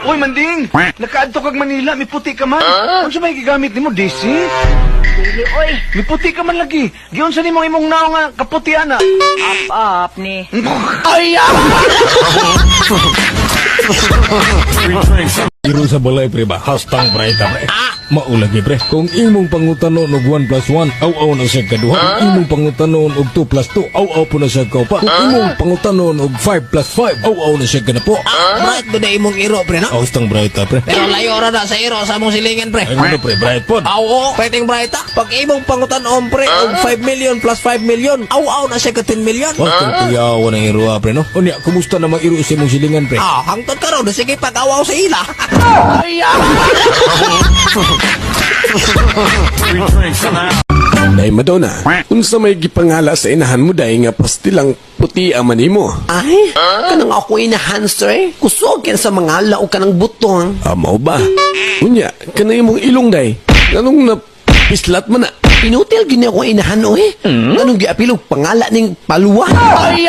Uy, Manding! Nakaadto kag Manila, miputi ka man. Unsa may gigamit nimo, DC? Dili, oy. Miputi ka man lagi. Giunsa nimo imong naong nga kaputi ana? Up, up ni. Ay! Iro sa balay, pre, ba? Hastang bright, pre. Maulagi, pre. Kung imong pangutanon og 1 plus 1, aw-aw na siya kaduha. Kung imong pangutanon og 2 plus 2, aw-aw po na siya kaupa. Kung imong pangutanon og 5 plus 5, aw-aw na siya kanapo. Bright do na imong iro, pre, no? Hastang bright, pre. Pero layo ra na sa iro sa among silingan, pre. Ay, ano, pre, bright pod. Aw, oo, pwedeng bright, ah. Pag imong pangutanon, pre, og 5 million plus 5 million, aw-aw na siya ka 10 million. Hastang kuyawa ng iro, pre, no? Unya, kumusta na iro sa imong silingan, pre? Ah, hangtod karon, sige pag aw-aw sa ila. Day Madonna, unsa may gipangala sa inahan mo, day, nga pastilang puti ang manimo? Ay, kanang ako inahan, sir. Kusog yan sa mga lao kanang butong. Amaw ba? Unya, kanang imong ilong, day. Anong na pislat man na? Pinutil gini ako inahan, oy. Anong giapil og pangala ning paluwa? Ay,